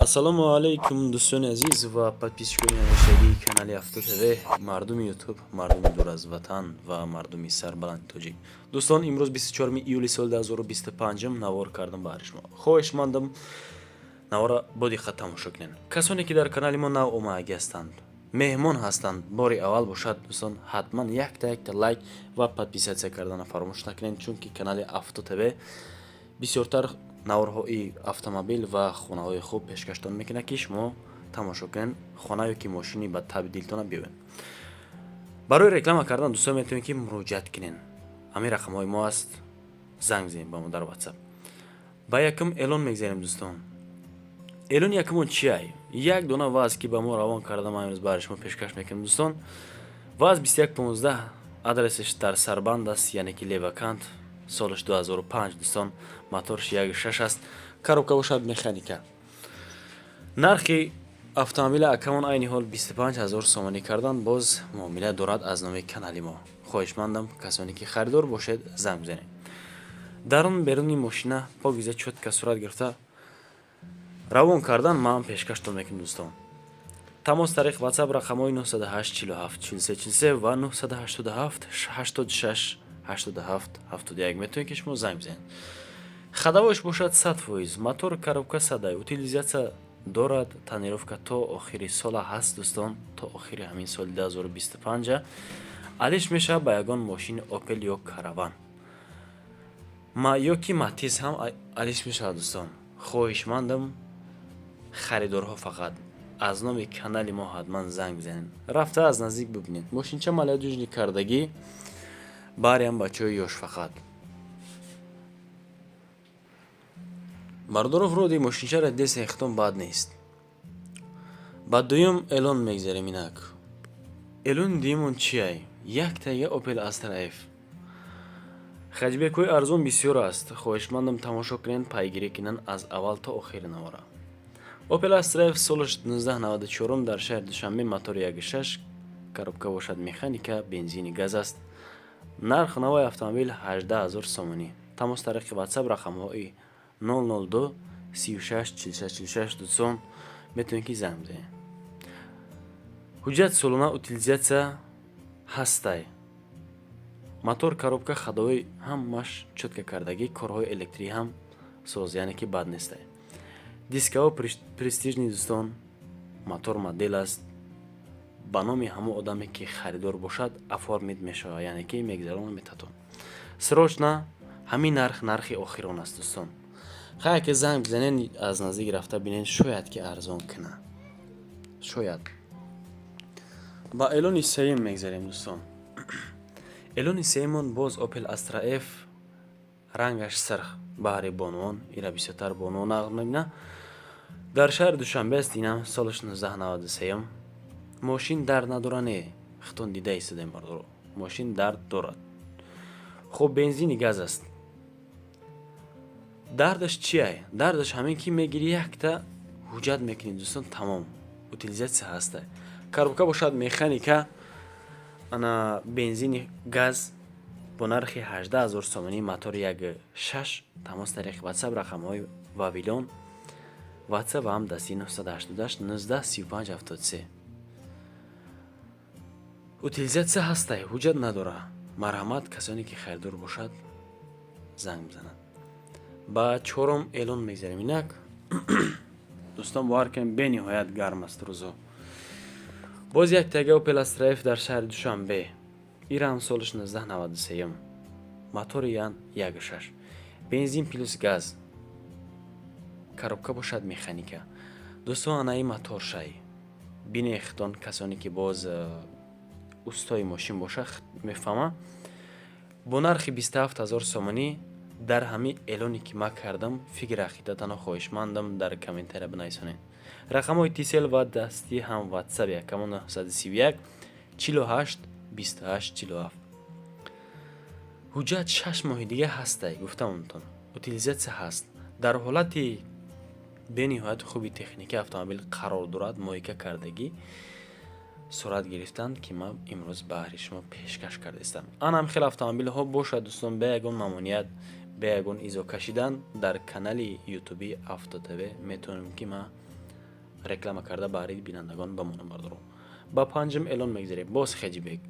Ассалому алайкум, дӯстони азиз ва подписчикони ҳамешагии канали Авто ТВ, мардуми Ютуб, мардуми дур аз ватан ва мардуми сарбаланди тоҷик. Дӯстон, имрӯз 24 июли соли 2025 навор кардам баҳри шумо. Хоҳишмандам, навора бо диққат тамошо кунед. Касоне ки дар канали мо нав омадагӣ ҳастанд, меҳмон ҳастанд, бори аввал бошад, дӯстон, ҳатман якта якта лайк ва подписаться кардана фаромӯш накунед, чунки канали Авто ТВ бисёртар наворҳои автомобил ва хонаҳои хуб пешкаштон мекунад, ки шумо тамошо кунед, хона ё ки мошини ба таби дилтона биёбед. Барои реклама кардан, дӯстон, метавонед ки муроҷиат кунед, ҳамин рақамҳои мо аст, занг зинед ба мо дар Ватсап. Ба якум эълон мегзарем, дӯстон. Эълони якумон чиай? Як дона ВАЗ, ки ба мо равон карда, ман имрӯз барои шумо пешкаш мекунем, дӯстон. ВАЗ 2115, адресаш дар Сарбанд аст, яъне ки Левакант, солаш 2005, дӯстон, моторш 1.6 аст, коробка бошад механика. Нархи автомобила акамон айни ҳол 25 ҳазор сомонӣ кардан, боз муомила дорад. Аз номи канали мо хоҳишмандам, касоне ки харидор бошед, занг бизанед. Дарун беруни мошина покиза, чётко сурат гирифта равон кардан, ман пешкаштон мекунам, дӯстон. Тамос тариқи Ватсап, рақамҳои 908 47 43 43 ва 987 86 87 71 метавонед ки шумо занг бизанед. Ходовойш бошад 100%, мотор, коробка садай, утилизация дорад, тонировка то охири сола ҳаст, дӯстон, то охири ҳамин соли 2025. Алиш мешавад ба ягон мошини Опел ё Караван ё ки Матиз ҳам алиш мешавад, дӯстон. Хоҳишмандам, харидорҳо фақат аз номи канали мо ҳатман занг бизанед, рафта аз наздик бибинед. Мошинча молодёжный кардагӣ, бариам бачаҳои ёш фақат. Бардоров роди мошинчаро десе хитон бад нест. Ба дуюм эълон мегзарем инак. Эълони дуюмон чиай? Яктага Опел Астра Ф. Хэтчбекҳои арзон бисёр аст, хоҳишмандам, тамошо кунед, пайгирӣ кунанд аз аввал то охири навора. Опел Астра Ф, солаш 1994, дар шаҳри Душанбе, мотори 1.6, коробка бошад механика, бензини газ аст. Нарх навои автомобил 18 ҳазор сомонӣ. Тамос тариқи Ватсап, рақамҳои 002 36 46 46, дӯстон, метавонед ки занг бизанед. Ҳуҷҷат солона, утилизация ҳастай. Мотор, коробка, ходовой ҳамаш чётко кардагӣ, корҳои электрӣ ҳам соз, яъне ки бад нестай. Дискаҳо престижный, дӯстон, мотор модел аст. Ба номи ҳамон одаме ки харидор бошад, оформить мешавад, яъне ки мегзарона метатон. Срочно, ҳамин нарх нархи охирон аст, дӯстон. Хай, ки занг бизанед, аз наздик рафта бинед, шояд ки арзон кунад. Шояд. Ба эълони сеюм мегзарем, дӯстон. Эълони сеюмон боз Opel Astra F, рангаш сирх, баҳри бонувон, ира бисёртар бонувон нағз мебинад. Дар шаҳри Душанбе аст инам, солаш 1993. Мошин дард надора не, хитон дида истодаем, бардоро. Мошин дард дорад. Хуб, бензини газ аст. Дардаш чиай? Дардаш ҳамин ки мегирӣ, якта ҳуҷҷат мекунӣ, дӯстон, тамом. Утилизация ҳаста. Коробка бошад механика, ана бензини газ, бо нархи 18 ҳазор сомонӣ, мотори 1.6. Тамос тариқи Ватсап, рақамҳои Вавилон, Ватсап ва ҳам дасти 988 19 35 73. Утилизация ҳастай, ҳуҷҷат надора. Марҳамат, касоне ки харидор бошад, занг бизанад. Ба чорум эълон мегзарем инак. Дӯстон, бовар кунем, бениҳоят гарм аст рӯзо. Боз як тега Opel Astra F дар шаҳри Душанбе. Ирам солаш 1993. Мотори ян 1.6. Бензин плюс газ. Коробка бошад механика. Дӯстон, анаи моторшай. Бинехтон, касоне ки боз устои мошин боша, мефаҳма. Бо нархи 27 ҳазор сомонӣ. Дар ҳамин эълоне ки ман кардам, фикр ақидатанро хоҳишмандам, дар комментария бинависонед. Рақамҳои Тисел ва дастӣ ҳам Ватсап якамо 931 48 28 47. Ҳуҷҷат 6 моҳи дига ҳастай, гуфтамонтон. Утилизация ҳаст. Дар ҳолати бениҳоят хуби техникӣ автомобил қарор дорад, мойка кардагӣ, сурат гирифтанд, ки ман имрӯз баҳри шумо пешкаш кардаистам. Анам хел автомобилҳо бошад, дӯстон, бе ягон мамоният, бе ягон изо кашидан, дар канали ютуби Авто ТВ метавонем ки ман Реклама карда баҳри бинандагон бамонам, бардоро. Ба панҷум эълон мегзарем. Боз хеҷбек.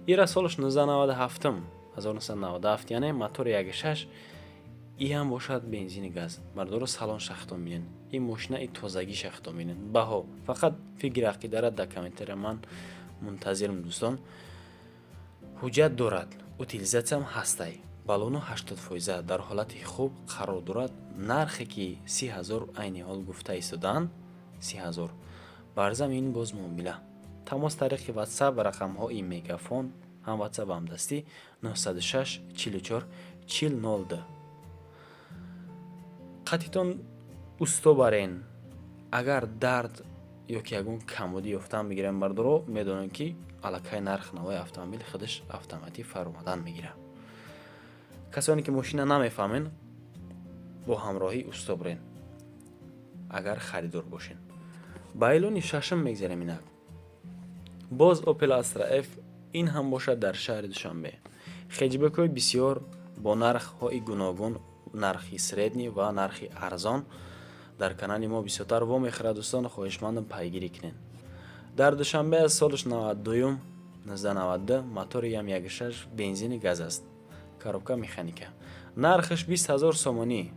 Ира солаш 1997, 1997, яъне мотори 1.6, и ҳам бошад бензини газ. Бардоро, салон шахтон бинен, ин мошина и тозагӣ шахтон бинен. Баҳо фақат фикри ақидара дар комментария ман мунтазирам, дӯстон. Ҳуҷҷат дорад, утилизатсиям ҳастай, баллону 80% дар ҳолати хуб қарор дорад. Нархе ки 30 000 айни ҳол гуфта истодаанд, 30 000 бар замин боз муомила. Тамос тариқи Ватсап ва рақамҳои Мегафон, ҳам Ватсап, ҳам дастӣ: 906 44 40 02. Қатитон усто барен, агар дард ё ки ягон камбудӣ ёфтан бигирем, бардоро, медонем, ки аллакай нарх навои автомобил худаш автоматӣ фаромадан мегирад. Касоне ки мошина намефаҳмен, бо ҳамроҳӣ усто бирен, агар харидор бошен. Ба эълони шашум мегзарем. Инак боз Opel Astra F, ин ҳам бошад дар шаҳри Душанбе. Хеҷбекҳои бисёр бо нархҳои гуногун, нархи средний ва нархи арзон дар канали мо бисёртар вомехӯрад. Дӯстон, хоҳишмандам, пайгирӣ кунед. Дар Душанбе аз солаш 92, 1992, мотори ям 1.6, бензини газ аст, коробка механика. Нархаш 20 000 сомонӣ.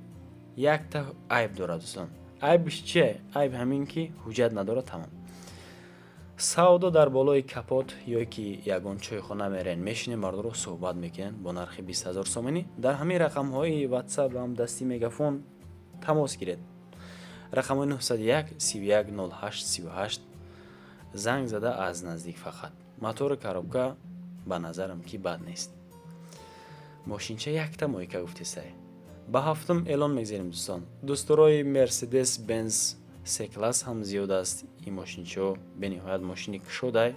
Якта айб дорад, дӯстон. Айбш чие? Айб ҳамин ки ҳуҷҷат надорад, тамом. Савдо дар болои капот ё ки ягон чойхона мерен, мешинем, мардоро, суҳбат мекунем. Бо нархи 20 000 сомонӣ дар ҳамин рақамҳои Ватсап ҳам дасти Мегафон тамос гиред. Рақамҳои 901 31 08 38 занг зада аз наздик. Фақат мотору коробка ба назарам ки бад нест. Мошинча якта мойка гуфтесай. Ба ҳафтум эълон мегзарем, дӯстон. Дӯстдорои Мерседес Бенз С класс ҳам зиёд аст. Ин мошинчаҳо бениҳоят мошини кушодай.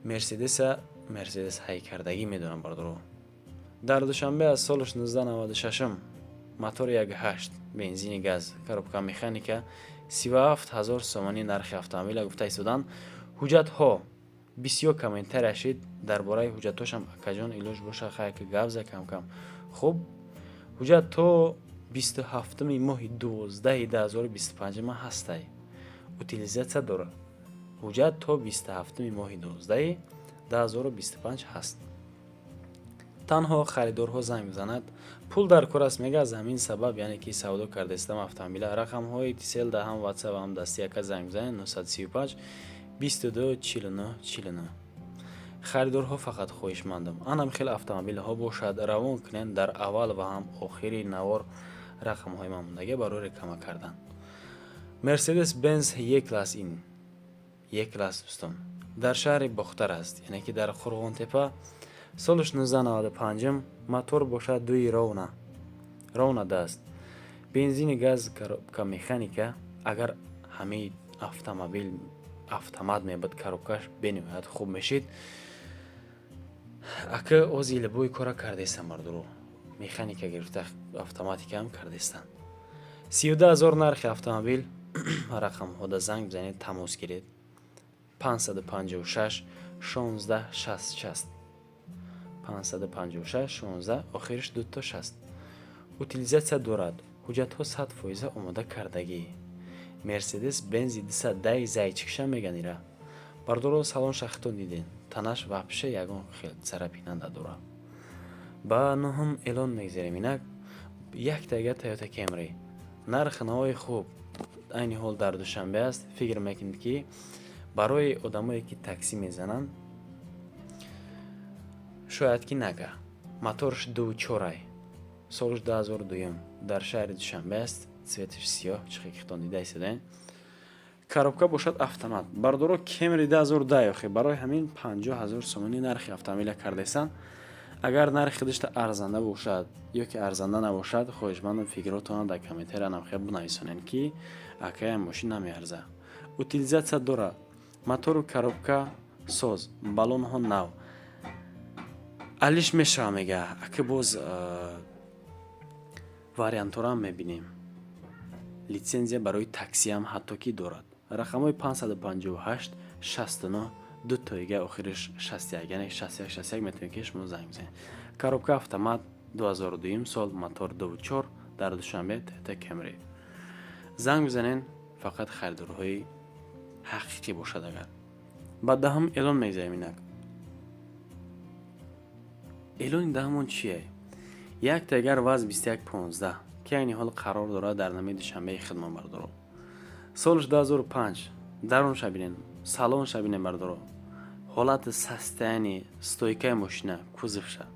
Мерседеса Мерседес ҳайкардагӣ медонам, бардоро. Дар Душанбе аз солаш 1996, мотори 1.8, бензини газ, коробка механика. 37 000 сомонӣ нархи автомобила гуфта истоданд. Ҳуҷҷатҳо бисёр комментария шид дар бораи ҳуҷҷатҳошам. Акаҷон, илоҷ боша, хайка гап за кам-кам. Хуб, ҳуҷҷат то 27-уми моҳи 12-и 2025 ҳастай. Утилизатсия дорад. Ҳуҷҷат то 27-уми моҳи 12-и 2025 ҳаст. Танҳо харидорҳо занг бизанад. Пул дар кор аст, мега, аз ҳамин сабаб, яъне ки савдо кардаистам автомобила. Рақамҳои Тисел да ҳам Ватсап, ҳам дасти яка занг бизанед: 935 22 49 49. Харидорҳо фақат хоҳишмандам, анам хеле автомобилҳо бошад, равон кунед. Дар аввал ва ҳам охири навор рақамҳои ман мондагӣ барои реклама кардан. Мерседес Бенз Е класс, ин Е класс, дӯстон, дар шаҳри Бохтар аст, яъне ки дар Қурғонтепа. Солаш 1995, мотор бошад дуи ровно ровно даст, бензини газ, коробка механика. Агар ҳамаи автомобил автомат мебуд, коробкаш бениҳоят хуб мешид. Ака ози либои кора кардаистам, мардуро, механика гирифта, автоматикаам кардаистанд. 32 000 нархи автомобил. Рақамҳода занг бизанед, тамос гиред: 556 16 60 60, 556 16, охириш дуто 60. Утилизатсия дорад, ҳуҷҷатҳо 100% омода кардагӣ. Мерседес Бензи 210 зайчикша меган ира. Бардоро, салон шахтон диден, танаш вообще ягон хел царапина надорад. Ба нуҳум эълон мегзарем. Инак яктага Тойота Кемри, нарх навои хуб, айни ҳол дар Душанбе аст. Фикр мекунед, ки барои одамое ки таксӣ мезананд, шояд ки нага. Моторш 2.4-ай, солш 2002, дар шаҳри Душанбе аст. Цветаш сиёҳ, чихе дида истодаен. Коробка бошад автомат. Бардоро, Кемри 2010 охи, барои ҳамин 50 000 сомонӣ нархи автомобила кардаистанд. Агар нархи худашта арзанда бошад ё ки арзанда набошад, хоҳишмандам, фикротонро дар комментария намхел бинависонед, ки акаям мошин намеарза. Утилизатсия дорад, мотору коробка соз, баллонҳо нав, алиш мешава, мега ака. Боз вариантҳоро мебинем. Литсензия барои таксиам ҳатто ки дорад. Рақамҳои 558 69 ду тоига, охириш 61, яъне 61 61, метавонед ки шумо занг бизанед. Коробка автомат, 2002 сол, мотор 2.4, дар Душанбе, Тойота Кемри. Занг бизанед. Фақат харидорҳои ҳақиқӣ бошад. Агар ба даҳум эълон мегзарем, инак эълони даҳумон чие? Як тегар ВАЗ 2115, ки айни ҳол қарор дорад дар нами Душанбеи хидмат, бардоро. Солш 2005. Даронша бинен, салонша бинен, бардоро, ҳолати состояние, стойкаи мошина, кузовша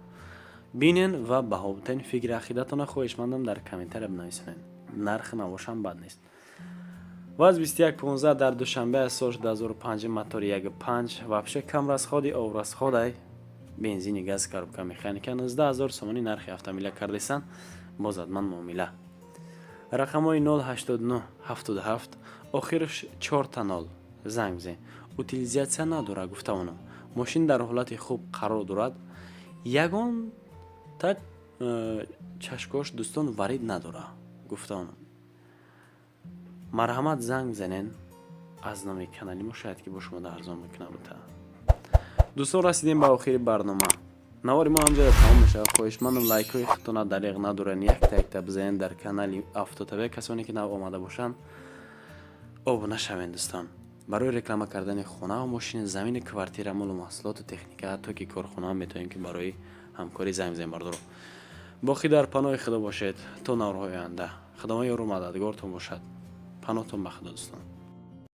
бинен ва баҳо бутен. Фикри ақидатона хоҳишмандам, дар комментария бинависонед. Нархи навошам бад нест. ВАЗ 2115 дар Душанбе аз соли 2005, мотори 1.5, вообще кам расходи, оврасходай, бензини, газ, коробка механика. 19 000 сомонӣ нархи автомобиля кардесан, боз ҳатман муомила. Рақамҳои 089 77, охирш 4 0, занг бизен. Утилизация надорад, гуфтавонам. Мошин дар ҳолати хуб қарор дорад, ягон та чашкош, дӯстон, варид надорад, гуфтавонам. Марҳамат, занг бизанен аз номи канали мо, шояд ки бо шумо арзон мекунам. Дӯстон, расидем ба охири барнома. Навори мо ҳамҷода тамом мешавад. Хоҳишмандам, лайкҳои худтона дареғ надорен, якта якта бизанен дар канали Автотв. Касоне ки нав омада бошанд, обуна шавед, дӯстон. Барои реклама кардани хонаву мошин, замини, квартира, молу маҳсулоту техника, ҳатто ки корхонаам, метавонем ки барои ҳамкорӣ занг бизанем. Бардоро, боқӣ дар паноҳи Худо бошед то наворҳои оянда. Худованд ёру мададгортон бошад. Паноҳтон ба Худо, дӯстон.